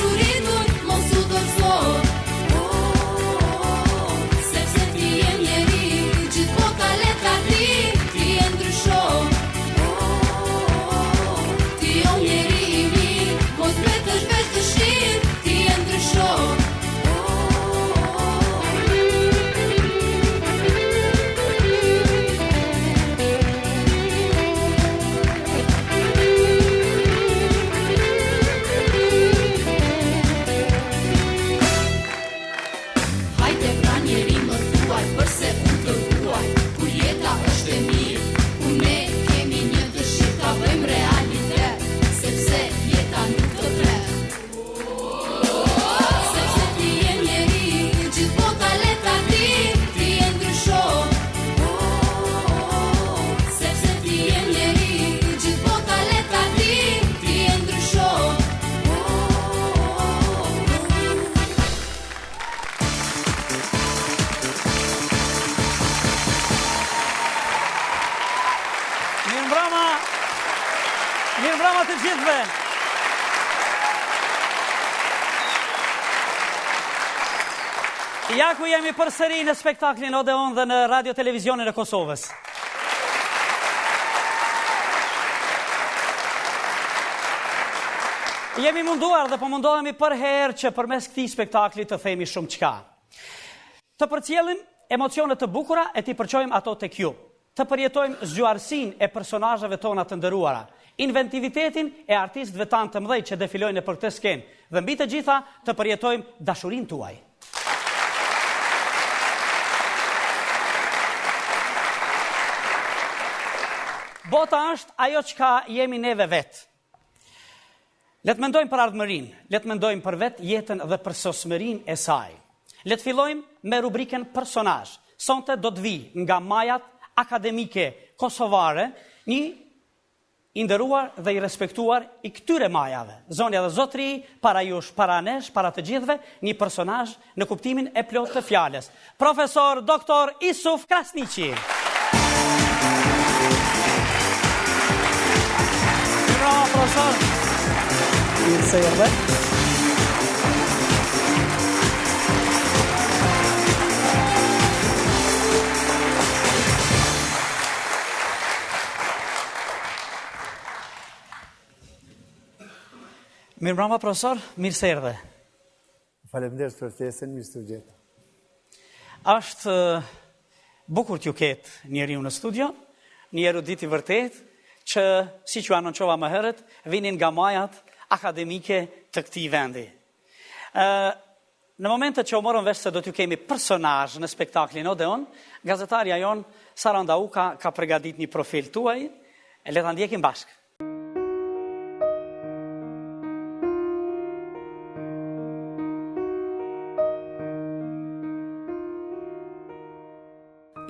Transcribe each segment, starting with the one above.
uritur, mos u dorëzo. Sepse ti je njeri, gjithë bota le ta di, ti je ndrysho. Ti o njeri i mirë, mos mbetesh veç dëshirë, ti je ndrysho. Hajde pra njeri më thuaj Përse unë të vuaj Kur jeta është e mirë Kur ne kemi një dëshirë Ta bëjmë realitet Sepse jeta nuk të pret Sepse ti je njeri Gjithë bota le ta di Ti je ndrysho Sepse ti je njeri Gjithë bota le ta di Ti je ndrysho Mirëmbrama Mirëmbrama të gjithëve Ja ku jemi përsëri në spektaklin Odeon dhe në Radio Televizionin e Kosovës. Jemi munduar dhe po mundohemi përherë që përmes këtij spektakli të themi shumëçka. Të përcjellim emocione të bukura e t'i përçojmë ato tek ju. Të përjetojmë zgjuarsinë e personazheve tona të nderuara, inventivitetin e artistëve tanë të mëdhenj që defilojnë nëpër këtë skenë dhe mbi të gjitha të përjetojmë dashurinë tuaj. Bota është ajo çka jemi neve vetë. Le të mendojmë për ardhmërinë, le të mendojmë për vetë jetën dhe përsosmërinë e saj. Le të fillojmë me rubrikën Personazh. Sonte do të vijë nga majat akademike kosovare një i nderuar dhe i respektuar i këtyre majave. Zonja dhe zotëri, para jush, para nesh, para të gjithëve, një personazh në kuptimin e plotë të fjalës. Profesor Doktor Isuf Krasniqi. Bravo profesor. Mirë se erdhe. Mirëmbrama profesor, mirë se erdhe. Faleminderit për ftesën, mirë se u gjeta. Është bukur t'ju ketë njeriu në studio, një erudit i vërtetë, që, siç ju anoncova më herët, vinin nga majat akademike të këtij vendi. Ë në momentet që u morëm vesh se do t'ju kemi personazh në spektaklin Odeon, gazetarja jonë Saranda Uka ka përgatit një profil tuaj, e le ta ndjekim bashkë.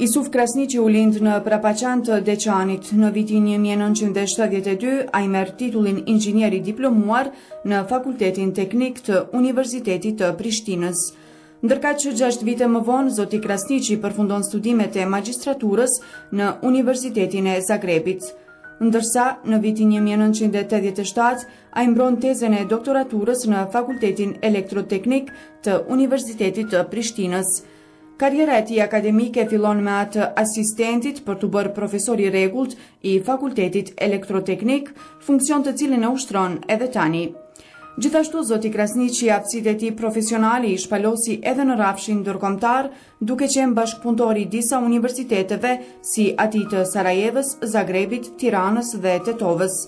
Isuf Krasniqi u lind në Prapaqan të Deçanit. Në vitin 1972, ai merr titullin inxhinier i diplomuar në Fakultetin Teknik të Universitetit të Prishtinës. Ndërkaq që 6 vite më vonë, zoti Krasniqi përfundon studimet e magjistraturës në Universitetin e Zagrebit. Ndërsa, në vitin 1987, ai mbron tezën e doktoraturës në Fakultetin Elektroteknik të Universitetit të Prishtinës. Karriera e tij akademike fillon me atë të asistentit për t'u bërë profesor i rregullt i Fakultetit Elektroteknik, funksion të cilin e ushtron edhe tani. Gjithashtu, zoti Krasniqi aftësitë e tij profesionale i shpalosi edhe në rrafshin ndërkombëtar, duke qenë bashkëpunëtor i disa universiteteve si atij të Sarajevës, Zagrebit, Tiranës dhe Tetovës.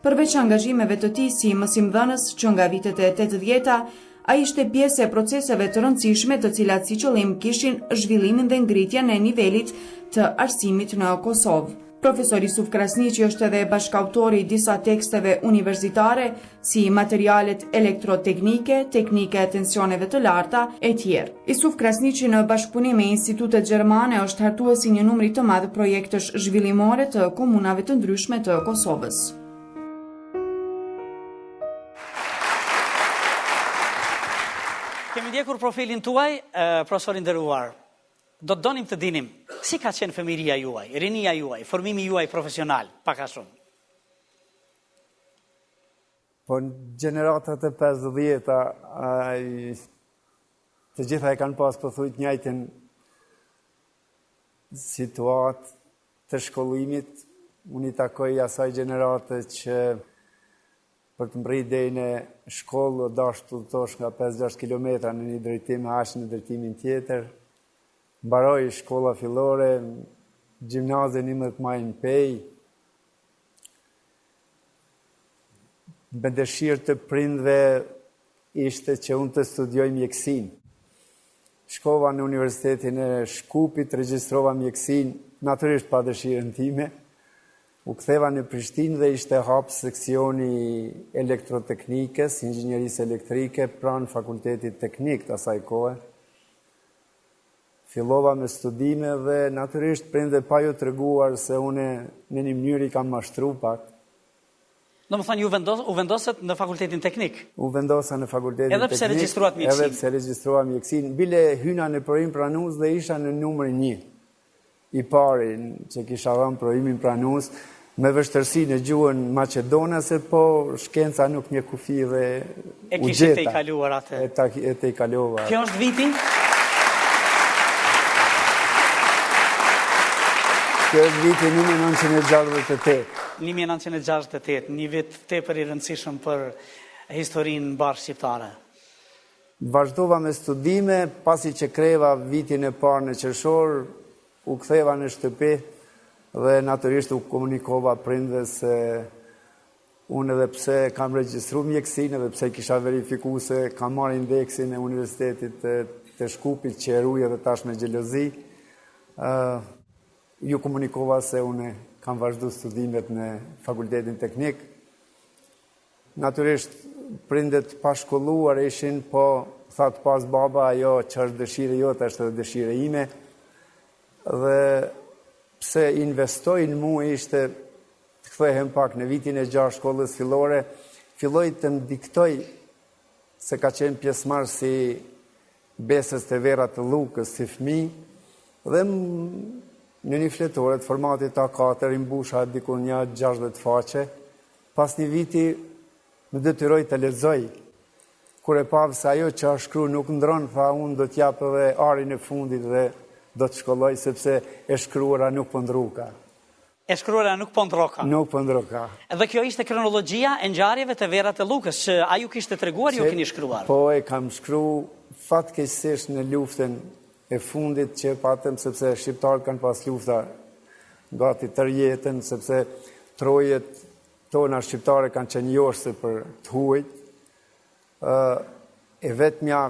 Përveç angazhimeve të tij si mësimdhënës që nga vitet e tetëdhjeta, ai ishte pjesë e proceseve të rëndësishme të cilat si qëllim kishin zhvillimin dhe ngritjen e nivelit të arsimit në Kosovë. Profesor Isuf Krasniqi është edhe bashkautor i disa teksteve universitare si materialet elektroteknike, teknika e tensioneve të larta, etj. Isuf Krasniqi në bashkëpunim me institutet gjermane është hartues i një numri të madh projektesh zhvillimore të komunave të ndryshme të Kosovës. Kemi ndjekur profilin tuaj, profesor i nderuar. Do të donim të dinim, si ka qenë fëmijëria juaj, rinia juaj, formimi juaj profesional, pak a shumë. Po në gjeneratat e 50-ta, të gjitha e kanë pas pothuj të njajtën situatë të shkollimit. Unë i takoj asaj gjenerate që për të mbrri deri në shkollë, u dashtë të udhëtosh nga 5-6 km në një drejtim e aq në drejtimin tjetër. Mbaroi shkolla fillore, gjimnazin 11 maj në Pejë, Me dëshirë të prindve ishte që unë të studioj mjekësinë. Shkova në Universitetin e Shkupit, regjistrova mjekësinë, natyrisht pa dëshirën time. U ktheva në Prishtinë dhe ishte hap seksioni i elektroteknikës, inxhinierisë elektrike, pranë Fakultetit Teknik të asaj kohe. Fillova me studime dhe natyrisht prindve pa ju treguar se une në një mënyrë i kam mashtru pak. Domethënë ju vendos, u vendosët në fakultetin teknik? U vendosa në fakultetin teknik. Edhe pse regjistruat mjekësinë? Edhe pse regjistrova mjekësinë. Bile hyna në provim pranues dhe isha në numrin një. I pari që kisha dhënë provimin pranues, me vështirësi në gjuhën maqedonase, po shkenca nuk njeh kufi dhe u gjeta. E kishit tejkaluar atë. E, ta, e tejkalova. Kjo është viti? Kjo është viti 1968. 1968, një vit tepër i rëndësishëm për historinë mbarëshqiptare. Vazhdova me studime, pasi që kreva vitin e parë në qershor, u ktheva në shtëpi dhe natyrisht u komunikova prindve se unë edhe pse kam regjistru mjekësinë edhe pse kisha verifiku se kam marrë indeksin e Universitetit të, të Shkupit që e ruj edhe tash me xhelozi, uh, ju komunikova se unë kam vazhdu studimet në Fakultetin Teknik, Natyrisht, prindët pashkolluar ishin, po tha të pastë baba, ajo që është dëshirë jote është edhe dëshirë ime. Dhe pse investoi në mua ishte të kthehem pak në vitin e gjashtë shkollës fillore, filloi të më diktoj se ka qenë pjesëmarrës i Besës te Verrat e Llukës si fëmijë dhe në një fletore të formatit A4 i mbusha diku nja 60 faqe. Pas një viti më detyroi të lexoj. Kur e pamë se ajo që është shkru nuk ndron, tha unë do t'jap edhe arin e fundit dhe do të shkolloj sepse e shkruara nuk po ndruka. E shkruara nuk po ndroka. Nuk po ndroka. Dhe kjo ishte kronologjia e ngjarjeve te Verrat e Llukës, që ai ju kishte treguar, ju keni shkruar. Po, e kam shkru fatkeqësisht në luftën e fundit që patëm, sepse shqiptarët kanë pas lufta gati tërë jetën, sepse trojet tona shqiptare kanë qenë joshëse për të huajt. E vetmja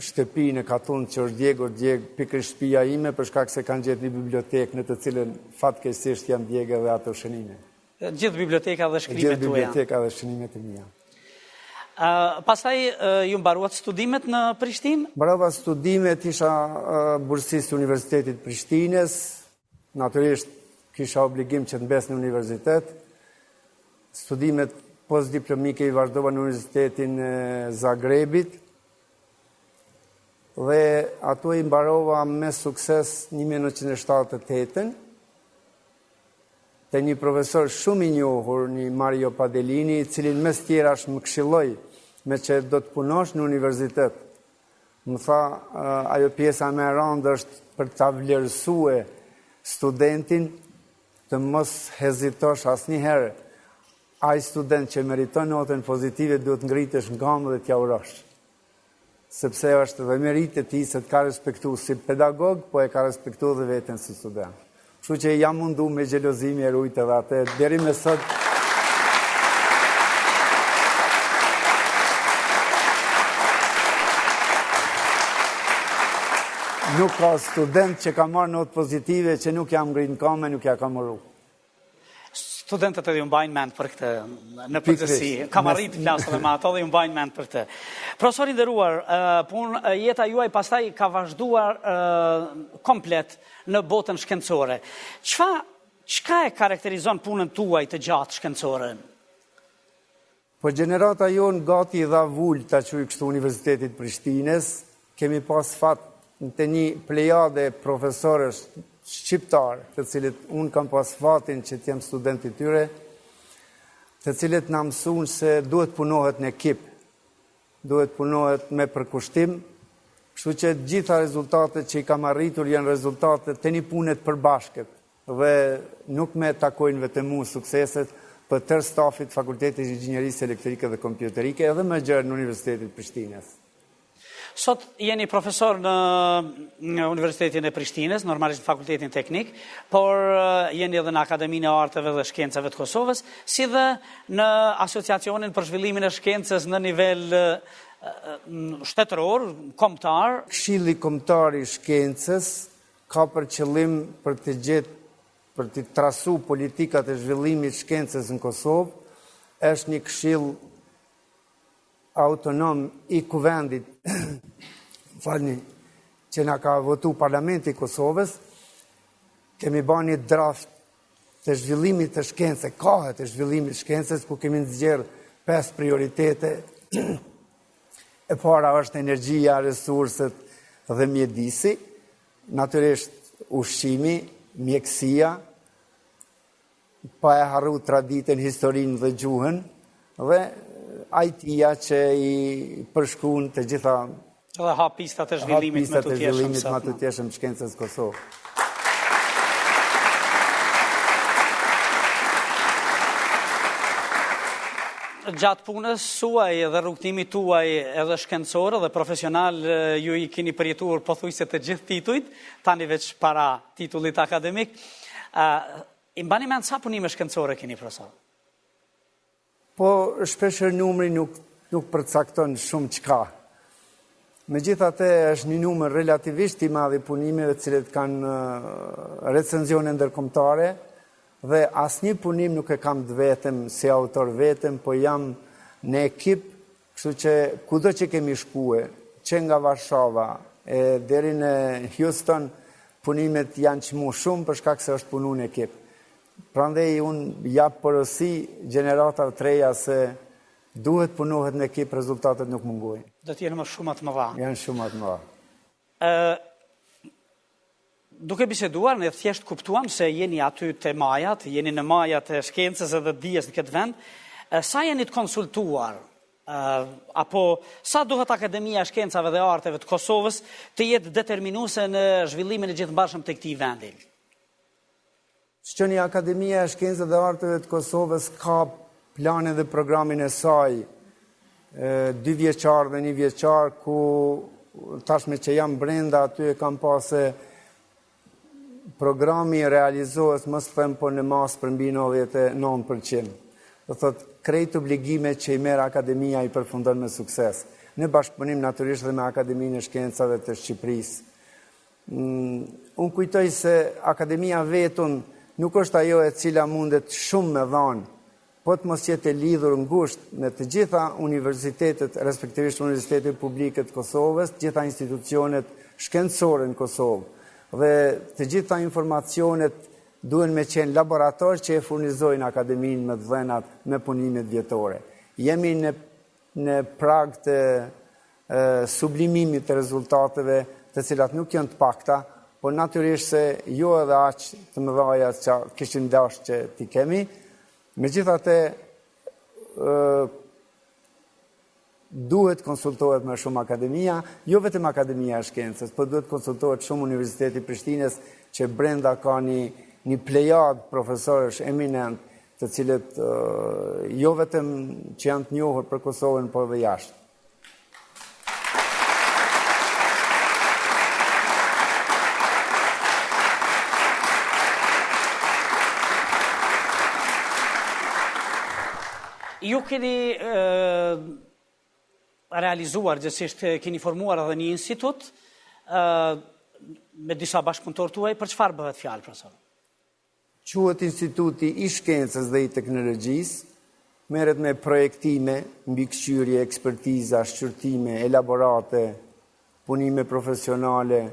shtëpi në katund që është djegur, djeg pikërisht shtëpia ime, për shkak se kanë gjetë një bibliotekë në të cilën fatkeqësisht janë djegë edhe ato shënime. Gjithë biblioteka dhe shkrimet tuaja. Gjithë biblioteka dhe shënimet e mia. Pastaj ju mbaruat studimet në Prishtinë? Mbarova studimet, isha bursist i Universitetit Prishtinës, Natyrisht kisha obligim që të mbes në universitet. Studimet postdiplomike i vazhdova në Universitetin e Zagrebit dhe ato i mbarova me sukses 1978-ën te një profesor shumë i njohur, një Mario Padelini, i cili mes tjerash më këshilloi meqë do të punosh në universitet Më tha, ajo pjesa më e randë është për ta vlerësue studentin, të mos hezitosh asnjëherë. Ai student që meriton notën pozitive duhet ngritesh në kamë dhe t'ia urosh. Sepse është dhe meritë e tij se të ka respektu si pedagog, po e ka respektu dhe veten si student. Kështu që jam mundu me xhelozi me rujt edhe atë deri me sot. Nuk ka student që ka marrë notë pozitive që nuk jam ngrit në kamë, nuk ja kam uru. Studentët edhe ju mbajnë mend për këtë në përgjithësi. Kam arrit të flas edhe me ato dhe ju mbajnë mend për këtë. Profesor i nderuar, punë jeta juaj pastaj ka vazhduar komplet në botën shkencore. Çfa çka e karakterizon punën tuaj të gjatë shkencore? Po gjenerata jonë gati i dha vulë ta quaj kështu Universitetit Prishtinës, kemi pas fat te një plejade profesorësh shqiptarë, të cilët unë kam pas fatin që të jem student i tyre. Të cilët na mësuan se duhet punohet në ekip, duhet punohet me përkushtim, kështu që të gjitha rezultatet që i kam arritur janë rezultate të një pune të përbashkët dhe nuk me takojnë vetëm mu sukseset, po tërë stafit të Fakultetit të Inxhinierisë Elektrike dhe Kompjuterike edhe më gjerë në Universitetit të Prishtinës. Sot jeni profesor në, në Universitetin e Prishtinës, normalisht në Fakultetin Teknik, por jeni edhe në Akademinë e Arteve dhe Shkencave të Kosovës, si dhe në Asociacionin për Zhvillimin e Shkencës në nivel shtetëror, kombëtar. Këshilli Kombëtar i Shkencës ka për qëllim për të gjetë për të trasu politikat e zhvillimit shkencës në Kosovë, është një këshill autonom i Kuvendit, falni, që na ka votu Parlamenti i Kosovës, kemi ba një draft të zhvillimit të shkencës, kahet e zhvillimit të shkencës, ku kemi nxjerrë 5 prioritete. E para është energjia, resurset dhe mjedisi, natyrisht ushqimi, mjekësia, pa e harru traditën, historinë dhe gjuhën, dhe IT-ja që i përshkun të gjitha Dhe hap pistat e zhvillimit më të zhvillimit më të tjeshëm të shkencës Kosovë. Gjatë punës suaj dhe rrugëtimit tuaj edhe shkencor dhe profesional, ju i keni përjetuar pothuajse të gjithë titujt, tani veç para titullit akademik. I mbani mend sa punime shkencore keni profesor? Po shpeshherë numri nuk nuk përcakton shumë çka. Megjithatë është një numër relativisht i madh i punimeve të cilët kanë recenzione ndërkombëtare dhe asnjë punim nuk e kam të vetëm si autor vetëm, po jam në ekip Kështu që kudo që kemi shkue, që nga Varshava e deri në Houston, punimet janë çmu shumë për shkak se është punu në ekip. Prandaj unë jap porosi gjeneratave të reja se duhet punohet në ekip, rezultatet nuk mungojnë. Do të jenë më shumë të mëdha. Janë shumë të mëdha. Ë Duke biseduar, ne thjesht kuptuam se jeni aty te majat, jeni në majat e shkencës edhe dijes në këtë vend. Sa jeni të konsultuar, apo sa duhet Akademia e Shkencave dhe Arteve të Kosovës të jetë determinuese në zhvillimin e gjithmbarshëm të këtij vendi? Shqoni Akademia e Shkencave dhe Arteve të Kosovës ka planin dhe programin e saj dy vjeçar dhe një vjeçar ku tashme që jam brenda aty e kam pa se programi realizohet mos them po në masë përmbi 99%. Do thot krejt obligimet që i merr Akademia i përfundon me sukses. Në bashkëpunim natyrisht dhe me Akademinë e Shkencave të Shqipërisë. Mm, unë kujtoj se Akademia vetun nuk është ajo e cila mundet shumë me dhanë, po të mos jetë e lidhur ngusht me të gjitha universitetet, respektivisht universitetet publike të Kosovës, të gjitha institucionet shkencore në Kosovë, dhe të gjitha informacionet duhen me qenë laborator që e furnizojnë Akademinë me të dhënat me punimet vjetore. Jemi në në prag të sublimimit të rezultateve, të cilat nuk janë të pakta, por natyrisht se jo edhe aq të mëdhaja që kishim dashur që t'i kemi. Megjithatë, duhet konsultohet më shumë akademia, jo vetëm Akademia e Shkencës, por duhet konsultohet shumë Universiteti i Prishtinës, që brenda ka një, një plejadë profesorësh eminent, të cilët jo vetëm që janë të njohur për Kosovën, por edhe jashtë. Ju keni realizuar, gjithsesi keni formuar edhe një institut me disa bashkëpunëtorë tuaj, për çfarë bëhet fjalë, profesor? Quhet Instituti i Shkencës dhe i Teknologjisë, merret me projektime, mbikëqyrje, ekspertiza, shqyrtime, elaborate, punime profesionale.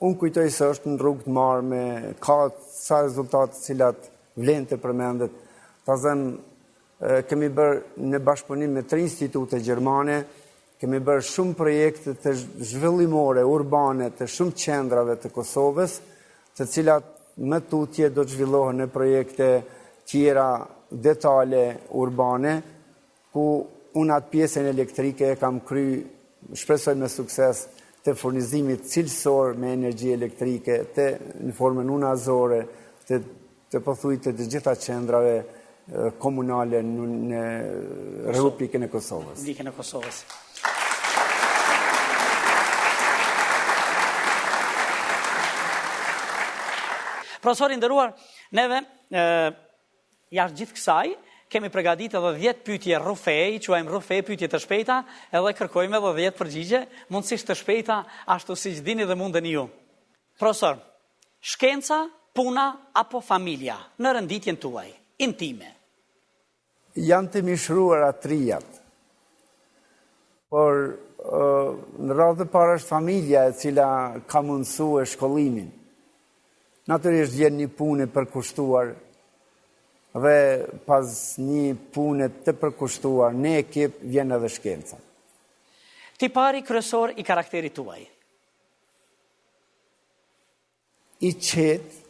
Unë kujtoj se është në rrugë të marë me ka ca rezultate të cilat vlen të përmendet. Ta zëmë, kemi bërë në bashkëpunim me tre institute gjermane, Kemi bërë shumë projekte të zhvillimore, urbane të shumë qendrave të Kosovës, të cilat më tutje do të zhvillohen në projekte tjera detale urbane, ku unë atë pjesën elektrike e kam kry, shpresoj me sukses, të furnizimit cilësor me energji elektrike të në formën unazore, të të pothuaj të të gjitha qendrave komunale në Republikën e Kosovës. Republikën e Kosovës. Profesor i nderuar, neve jashtë gjithë kësaj, kemi pregadit edhe 10 pyetje rrufe, i quajmë rrufe, pyetje të shpejta, edhe kërkojmë edhe 10 përgjigje, mundësisht të shpejta, ashtu siç dini dhe mundeni ju. Profesor, shkenca, puna apo familja në renditjen tuaj intime? Janë të mishëruara trijat. Por në radhë të parë është familja e cila ka mundësue shkollimin. Natyrisht vjen një punë e përkushtuar dhe pas një pune të përkushtuar në ekip vjen edhe shkenca. Tipari kryesor i karakterit tuaj? I qetë,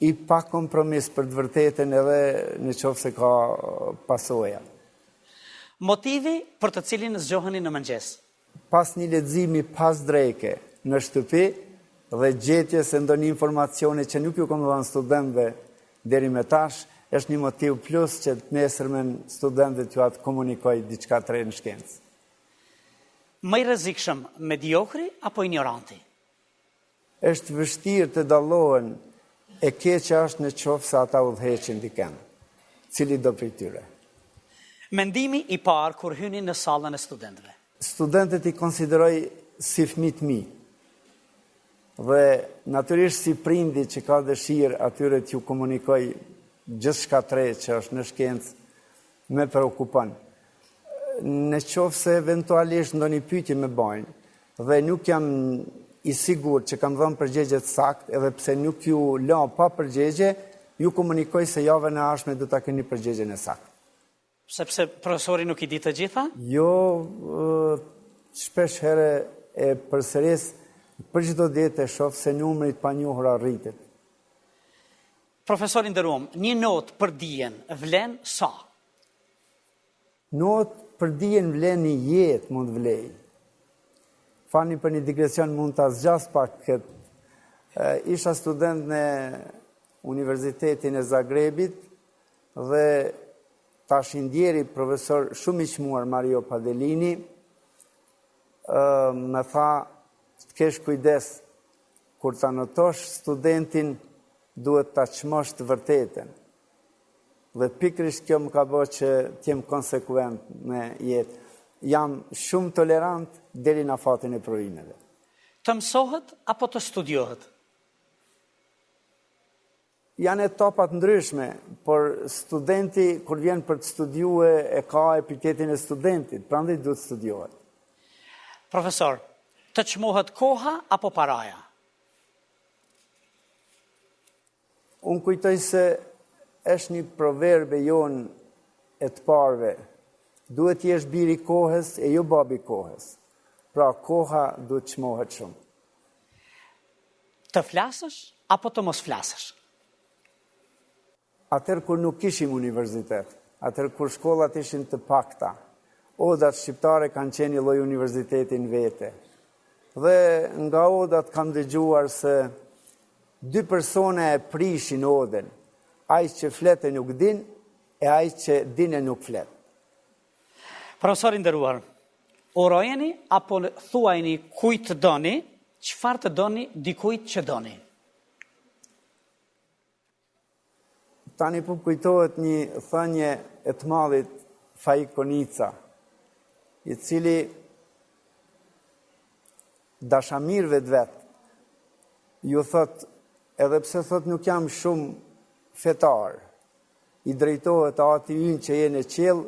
i pa kompromis për të vërtetën edhe në qoftë se ka pasoja. Motivi për të cilin zgjoheni në mëngjes? Pas një leximi pas dreke në shtëpi dhe gjetjes së ndonjë informacioni që nuk ju kam dhënë studentëve deri me tash, është një motiv plus që të nesërmen studentëve t'jua komunikoj diçka të re në shkencë. Më i rrezikshëm, mediokri apo injoranti? Është vështirë të dallohen, e keqja është në qoftë se ata udhëheqin dikend, cilido prej tyre. Mendimi i parë kur hyni në sallën e studentëve? Studentët i konsideroj si fëmijët e mi. Dhe natyrisht si prindi që ka dëshirë atyre t'ju komunikoj gjithçka të re që është në shkencë, Më preokupon. Në qoftë se eventualisht ndonjë pyetje më bajnë dhe nuk jam i sigurt që kam dhënë përgjigje të saktë, edhe pse nuk ju la pa përgjigje, ju komunikoj se javën e ardhshme do ta keni përgjigjen e saktë. Sepse profesori nuk i di të gjitha? Jo, shpesh herë e përsëris, për çdo ditë e shoh se numri i të panjohura rritet. Profesor i nderuam, një notë për dijen vlen sa? Notë për dijen vlen një jetë mund të vlejë. Falni për një digresion mund ta zgjas pak këtë. Isha student në Universitetin e Zagrebit dhe tash i ndjeri profesor shumë i çmuar Mario Padelini më tha të kesh kujdes Kur ta notosh studentin duhet ta çmosh të vërtetën. Dhe pikërisht kjo më ka bë që të jem konsekuent në jetë. Jam shumë tolerant deri në afatin e provimeve. Të mësohet apo të studiohet? Janë etapa të ndryshme, por studenti kur vjen për të studiue e ka epitetin e studentit, prandaj duhet të studiohet. Profesor, të çmohet koha apo paraja? Unë kujtoj se është një proverb e jonë e të parëve. Duhet të jesh bir i kohës e jo babë i kohës. Pra koha duhet çmohet shumë. Të flasësh apo të mos flasësh? Atëherë kur nuk kishim universitet, atëherë kur shkollat ishin të pakta, odat shqiptare kanë qenë një lloj universiteti në vete. Dhe nga odat kam dëgjuar se dy persona e prishin odën, ai që flet e nuk din, e ai që din e nuk flet. Profesor i nderuar, urojeni apo thuajini kujt të doni, çfarë të doni dikujt që doni. Tani po më kujtohet një thënie e të madhit Faik Konica, i cili dashamirëve të vet, ju thotë, edhe pse thotë nuk jam shumë fetar, I drejtohet Ati ynë që je në qiell,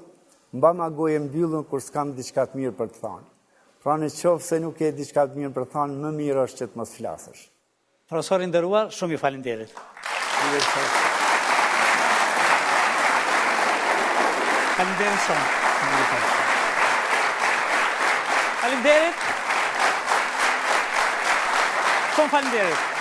mbama gojën mbyllun kur s'kam diçka të mirë për të thanë. Pra në qoftë se nuk ke diçka të mirë për të thanë, më mirë është që të mos flasësh. Profesor i nderuar, shumë ju faleminderit. Faleminderit shumë. Faleminderit. Shumë faleminderit.